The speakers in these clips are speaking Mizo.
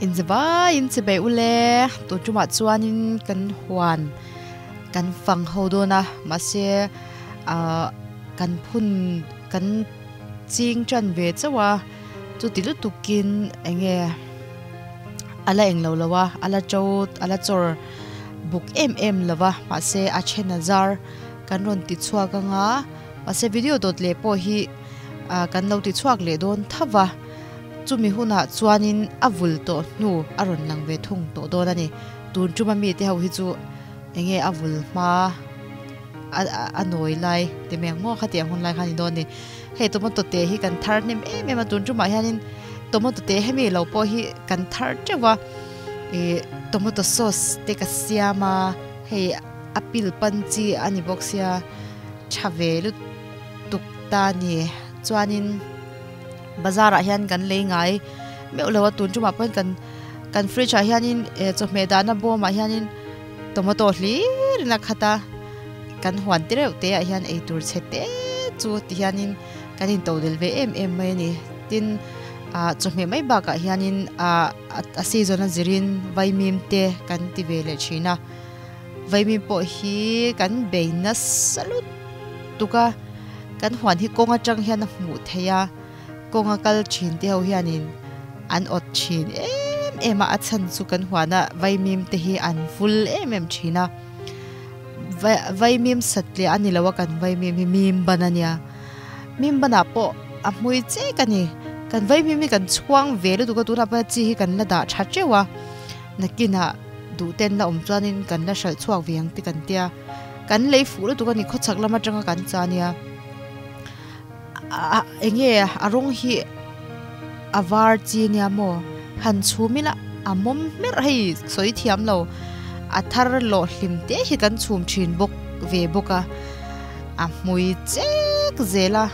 Inzavaiin chibei ule tun tumah chuanin kan huan kan fang ho dawn a mahse ah kan phun kan ching tan ve chauh a chuti lutukin eng nge a la englo lo a a la to a la chawr buk em em lo va mahse a then a zar kan rawn ti chhuak ang a mahse video dawt leh pawh hi ah kan lo ti chhuak leh dawn tho va. Chumi hunah chuanin a vul tawh hnu a rawn lang ve thung tawh dawn a ni. Tun tuma mite ho hi chu enge a vul hma a nawi lai ti mai ang maw khatiang hun lai kha a ni dawn a ni. Hei tomato te hi kan thar hnem em em a, tun tumah hianin tomato te hemi lo pawh hi kan thar teuh a, ih tomato sauce te ka siam a, hei a pil pan chi a ni bawk sia tha ve lutuk ta a ni. Chuanin. Bazar ah hian kan lei ngai meuh lo a tun tumah pawhin kan kan fridge ah hianin eh chawhmeh dahna bawm ah hianin tomato hlir in a khat a kan huan te reuh te ah hian eitur chhe te chu ti hianin kan in to del ve em em mai a ni tin ah chawhmeh mai bakah hianin ah a season a zirin vaimim te kan ti ve leh thin a vaimim pawh hi kan bei nasa lutuk a. Kan huan hi kawng atang hian a hmuh theih a, kawnga kal thin te ho hianin an awt thin em em a, a chhan chu kan huana vaimim te hi an vul em em thin a, vaimim satliah a ni lo a kan vaimim hi mim ban a nia, mim banah pawh a hmui chek a ni, kan vaimim hi kan chhuang ve lutuk a tunah pawh hian chi hi kan la dah tha teuh a, nakinah duh ten la awm chuanin kan la hralh chhuak ve ang te kan tia. Kan lei fuh lutuk a ni khawchhak lam atanga kan cha nia a enge a rawng hi a var chi nia maw han chhum ila a mawm hmerh hei sawi thiam lo a thar lawh hlim te hi kan chhum thin bawk ve bawk a a hmui chek zel a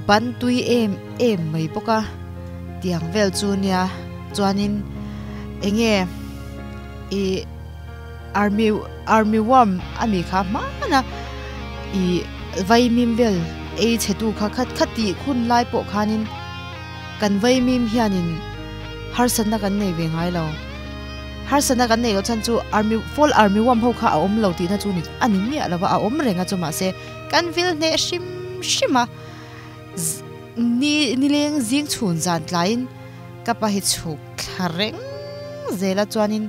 ban tui em em mai bawk a tiang vel chu nia chuanin enge ih. Army army worm a mi kha hmana ih vaimim vel ei chhe tu kha khat khat tih hun lai pawh khanin kan vaimim hianin harsatna kan nei ve ngai lo harsatna kan neih loh chhan chu army fall army worm ho kha a awm lo tihna chu a ni miah lo va a awm reng a chu mahse kan vil hneh hrim hrim a ni nileng zing chhun zan tlaiin ka pa hi chhuk thla reng zel a chuanin.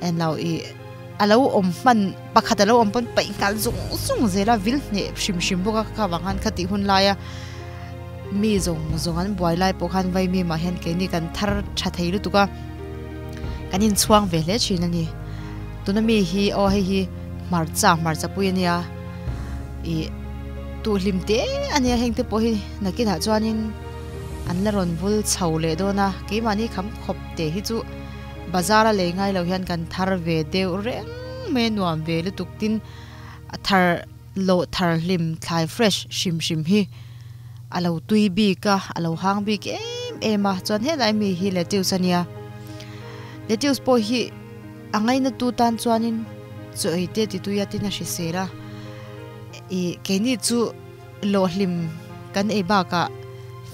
Englo i a lo awm hman pakhat a lo awm pawn paih nghal zung zung zel a vil hneh hrim hrim bawk a kha vang khan khatih hun laia mi zawng zawng an buai lai pawh khan vaimim ah hian keini kan thar tha thei lutuk a kan inchhuang ve hle thin a ni tuna mi hi aw hei hi hmarcha hmarcha pui a nia ih tuhlim te a nia heng te pawh hi nakinah chuanin an la rawn vul chho leh dawn a keimahni kham khawp te hi chu. Bazar a lei ngai lo hian kan thar ve deuh reng mai a nuam ve lutuk tin a thar lawh thar hlim thlai fresh hrim hrim hi a lo tui bik a a lo hang bik em em a chuan helai mi hi lettuce a nia lettuce pawh hi a ngaina tu tan chuanin chaw ei te ti tui a tin a hrisel a ih keini chu lawh hlim kan ei bakah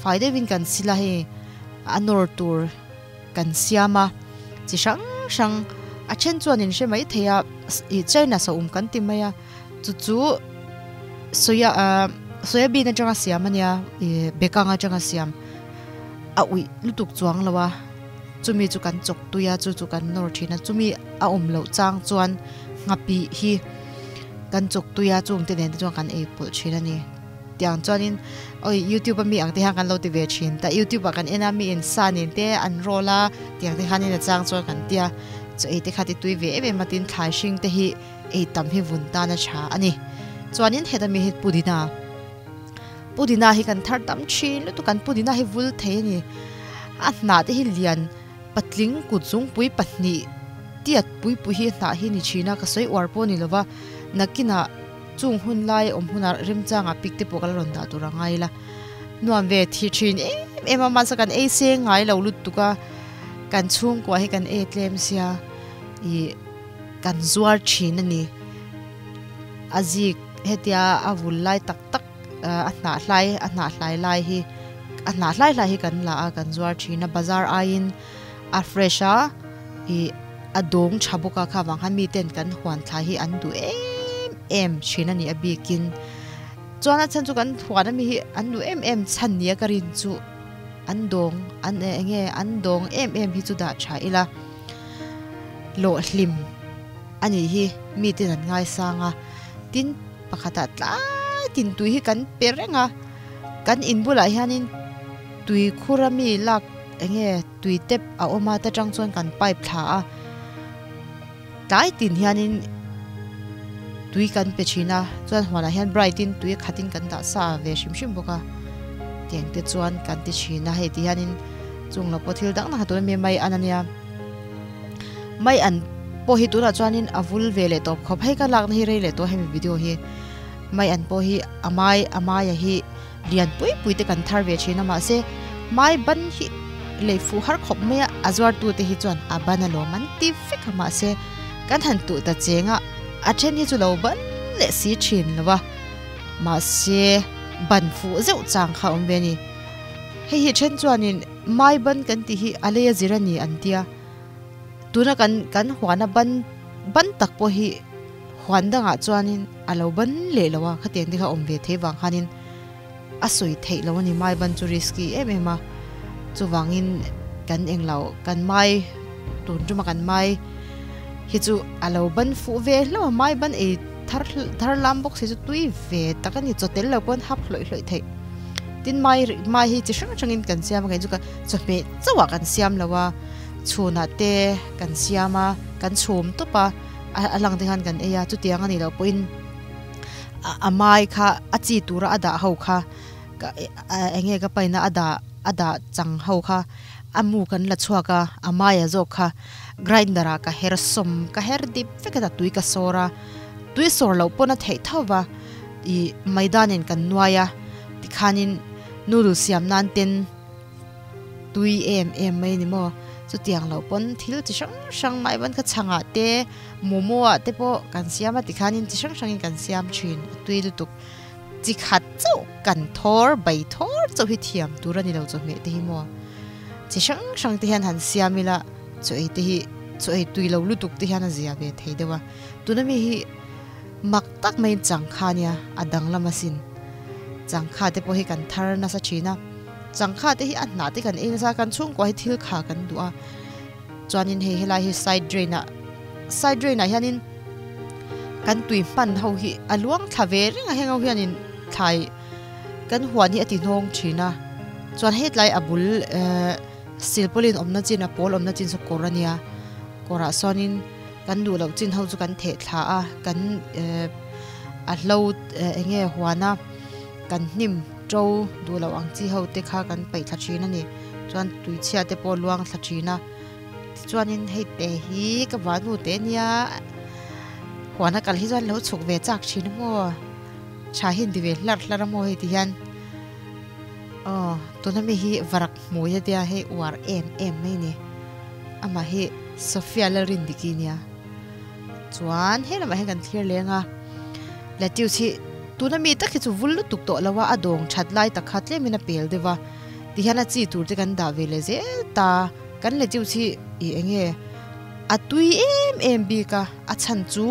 fai deuhin kan sil a hei a nawr tur. Kan siam a, chi hrang hrang a then chuan in hre mai thei a, ih China saum kan ti mai a, chu chu soya ah soya bean atanga siam a nia ih bekang atanga siam a uih lutuk chuang lo a, chumi chu kan chawk tui a chu chu kan nawr thin a, chumi a awm loh chang chuan nghapih hi kan chawk tui a chung te nen te chuan kan ei pawlh thin a ni. Tiang chuanin awi youtube a mi ang te hian kan lo ti ve thin ta youtube ah kan en a mi in sa nen te an roll a tiang te khanin a chang chuan kan tia chaw ei te kha ti tui ve em em a tin thlai hring te hi ei tam hi vun tan a tha a ni chuanin heta mi hi pudina pudina hi kan thar tam thin lutuk kan pudina hi vul thei a ni a hnah te hi lian patling kut zungpui pahnih tiat pui pui hi hnah hi ni thin a ka sawi uar pawh a ni lova nakinah. Chung hun lai awm hunah remchangah pik te pawh ka la rawn dah tur a ngai la. Nuam ve thi thin em em a mahse kan ei seng ngai lo lutuk a, kan chhungkua hi kan ei tlem sia ih kan zuar thin a ni. A zik hetia a vul lai tak tak a hnah hlai a hnah hlai lai hi a hnah hlai hlai hi kan la a kan zuar thin a bazar aiin A fresh a ih a dawng tha bawk a kha vang khan miten kan huan thla hi an duh em em thin a ni a bikin chuan a chhan chu kan huan ami hi an duh em em chhan nia ka rin chu an dawng an eng nge an dawng em em hi chu dah tha ila lawh hlim a nih hi miten an ngaisang a tin pakhatah tlai tin tui hi kan pe reng a kan in bulah hianin tui khur ami lak enge tui tep a awm a ta tang chuan kan pipe thla a tlai tin hianin tui kan pe thin a chuan huanah hian bright in tui khat in kan dah sa ve hrim hrim bawk a tiang te chuan kan ti thin a hei ti hianin chung lo pawh thil dang dang tuna mi mai an ania mai an pawh hi tunah chuanin a vul ve leh tawp khawp hei ka lakna hi rei leh tawh hemi video hi mai an pawh hi a mai a maia hi. Lian pui pui te kan thar ve thin a mahse mai ban hi lei fuh har khawp mai a a zuar tu te hi chuan a ban alawm an ti vek a mahse kan han tuh ta cheng a a then hi chu lo ban leh si thin lo a mahse ban fuh zeuh chang kha a awm ve a ni hei hi then chuanin mai ban kan tih hi a lei a zir a ni an tia tuna kan kan huana ban ban tak pawh hi. Huan dangah chuanin a lo ban leh lo a, khatiang te kha awm ve thei vang khanin a sawi theih lo a ni. Mai ban chu risky em em a, chuvangin kan eng lo, kan mai tun tuma kan mai hi chu a lo ban fuh ve hlauh a, mai ban ei thar thar lam bawk si chu tui ve tak a ni, chaw tel lo pawn hap hlawih hlawih theih. Tin mai mai hi chi hrang hrangin kan siam a, kei chu ka chawhmeh chauhah kan siam lo a, chhunah te kan siam a, kan chhum tawp a. A lang te khan kan ei a chutiang a nih loh pawhin a mai kha a chi tura a dah ho kha eng nge ka paina a dah a dah chang ho kha a mu kan la chhuak a a maia zawk kha grinder ah ka her sawm ka her dip vek a tui ka sawr a tui sawr loh pawn a theih tho va ih maidanin kan nuai a tikhanin noodle siam nan ten. Tui em em mai a ni maw? Chutiang loh pawn thil chi hrang hrang mai ban kha chhangah te momo ah te pawh kan siam a tikhanin chi hrang hrangin kan siam thin a tui lutuk. Chi khat chauh kan thawr bai thawr chauh hi thiam tur a ni lo chawhmeh te hi maw? Chi hrang hrang te hian han siam ila chaw ei te hi chaw ei tui lo lutuk te hian a zia ve thei deuh a. Tuna mi hi mak tak maiin changkha nia a danglam asin. Changkha te pawh hi kan thar nasa thin a. Changkha te hi a hnah te kan ei nasa kan chhungkua hi thil kha kan duh a chuanin hei helai hi side drain ah side drain ah hianin kan tui hman ho hi a luang thla ve reng a heng ho hianin thlai kan huan hi a ti hnawng thin a chuan hetlai a bul ehh silpaulin awmna chin a pawl awmna chin saw kawr a nia kawrah sawnin kan duh loh chin ho chu kan theh thla a kan ehh a hlo eng nge huan a kan hnim. Ṭo duh loh ang chi ho te kha kan paih thla ṭhin a ni. Chuan tuichhia te pawh luang thla ṭhin a. Tichuanin hei te hi ka vahnu te nia huan a kal hi chuan lo chhuk ve chak ṭhin a maw. Tha hi an ti ve hlarh hlarh a maw hei ti hian. Aw tuna mi hi varak hmui a tia hei uar em em mai a ni. Amah hi Sophia Lalrindiki nia. Chuan he lamah hian kan thlir leng a. Lettuce hi tuna mi tak hi chu vul lutuk tawh lo a, a dawng that lai tak kha tlemin a pel deuh a, tihian a chi tur te kan dah ve leh zel ta, kan lettuce hi ih eng nge a tui em em bik a, a chhan chu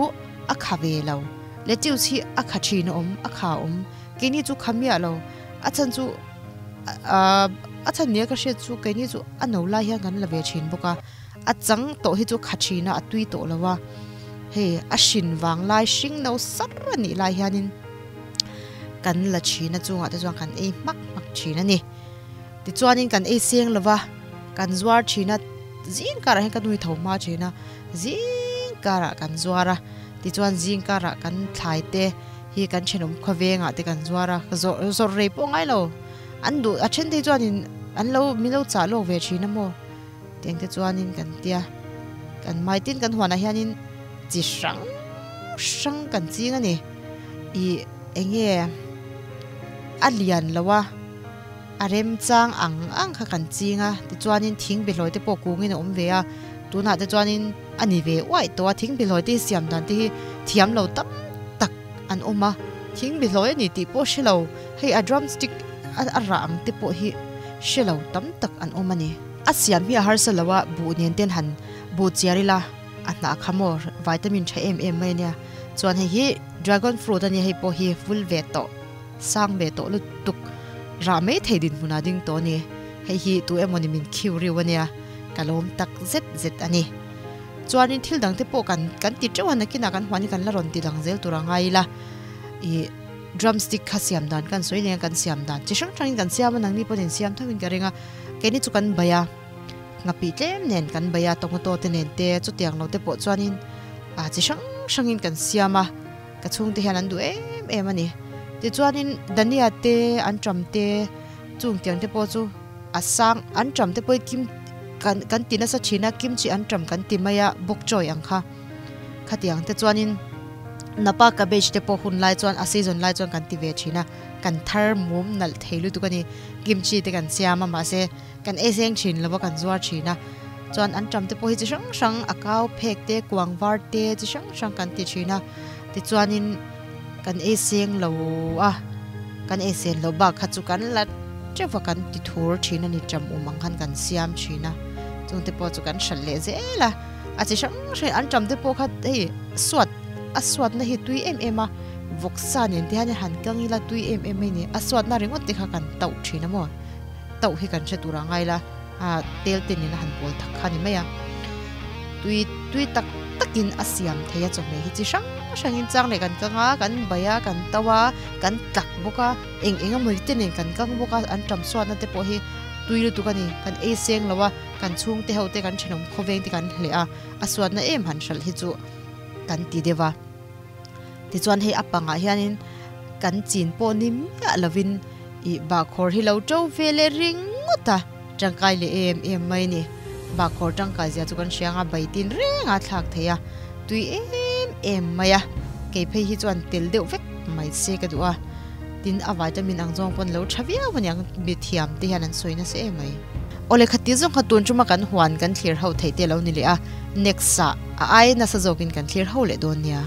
a kha ve lo, lettuce hi a kha thin a awm, a kha a awm, keini chu kha miah lo, a chhan chu ahh a chhan nia ka hriat chu keini chu a no lai hian kan la ve thin bawk a. A chang tawh hi chu kha thin a, a tui tawh lo a. Hei a hrin vang lai hring no sar a nih lai hianin kan la thin a chungah te chuan kan ei hmak hmak thin a ni. Tichuanin kan ei seng lo va, kan zuar thin a, zing karah hian ka nui tho hma thin a, zing karah kan zuar a, tichuan zing karah kan thlai te hi kan thenawm khawvengah te kan zuar a, zawrh zawrh rei pawh ngai lo. An duh a then te hi chuanin an lo min lo chah lawk ve thin a maw. Tiang te chuanin kan tia kan mai tin kan huanah hianin chi hrang hrang kan ching a ni. Ih eng nge a lian lo a, a remchang ang ang kha kan ching a tichuanin thing behlawi te pawh kungin a awm ve a, tunah te chuanin a ni ve uaih tawh a thing behlawi te hi siam dan te hi thiam lo tam tak an awm a, thing behlawi a ni tih pawh hre lo hei a drumstick a rah ang te pawh hi hre lo tam tak an awm a ni. A siam hi a harsa lo a, buh nen ten han buh chiar ila a hnah kha maw vitamin tha em em mai ania. Chuan hei hi dragon fruit ania hei pawh hi vul ve tawh sang ve tawh lutuk rah mai thei dinhmunah ding tawh a ni. Hei hi tu emawni min khiu riu ania ka lawm tak zet zet a ni. Chuanin thil dang te pawh kan kan ti teuh a nakinah kan huan hi kan la rawn ti dang zel tur a ngai ila ih drumstick kha siam dan kan sawi nen kan siam dan chi hrang hrangin kan siam a nangni pawhin in siam tho in ka ring a keini chu kan bai a nghapih tlem nen kan bai a tomato te nen te chutiang lo te pawh chuanin ah chi hrang hrangin kan siam a ka chhungte hian an duh em em a ni tichuanin dania te anṭam te chung tiang te pawh chu. A sang an ṭam te pawh kim kan kan ti nasa ṭhin a, kimchi an ṭam kan ti mai a, bawk chawi ang kha. Khatiang te chuanin napa cabbage te pawh hun lai chuan a season lai chuan kan ti ve ṭhin a, kan thar mum nalh thei lutuk a ni. Kimchi te kan siam a mahse kan ei seng ṭhin lo a kan zuar ṭhin a, chuan an ṭam te pawh hi chi hrang hrang a kau phek te kuang var te chi hrang hrang kan ti ṭhin a, tichuanin kan ei seng lo a, kan ei sen loh bak kha chu kan la teuh a kan ti thur thin a ni ṭam um ang khan kan siam thin a chungte pawh chu kan hralh leh zel a a chi hrang hrang an ṭam te pawh kha hei suat a suatna hi tui em em a vawksa nen te hian han kang ila tui em em mai ni a suatna ringawt te kha kan tauh thin a maw tauh hi kan hre tur a ngai la a tel te nena han bawl thak kha a ni mai a tui tui tak takin a siam thei a chawhmeh hi chi hrang hrangin chang leh kan kang a kan bai a kan to a kan tlak bawk a eng eng emaw te nen kan kang bawk a an ṭam suatna te pawh hi tui lutuk a ni kan ei seng lo a kan chhungte ho te kan thenawm khawveng te kan hleh a a suatna em han hralh hi chu kan ti deuh a tichuan hei a pangah hianin kan chin pawh ni miah lovin ih bahkhawr hi lo ṭo ve leh ringawt a tangkai leh em em mai a ni bahkhawr tangkai zia chu kan hria ang a bai tin reng a thlak thei a tui em em mai a kei phei hi chuan tel deuh vek mai se ka duh a tin a vitamin ang zawng pawn lo tha viau a niang mi thiam te hian an sawi nasa em mai. Awle khati zawng kha tun tuma kan huan kan thlir ho theih te lo ni leh a next ah a ai nasa zawkin kan thlir ho leh dawn nia.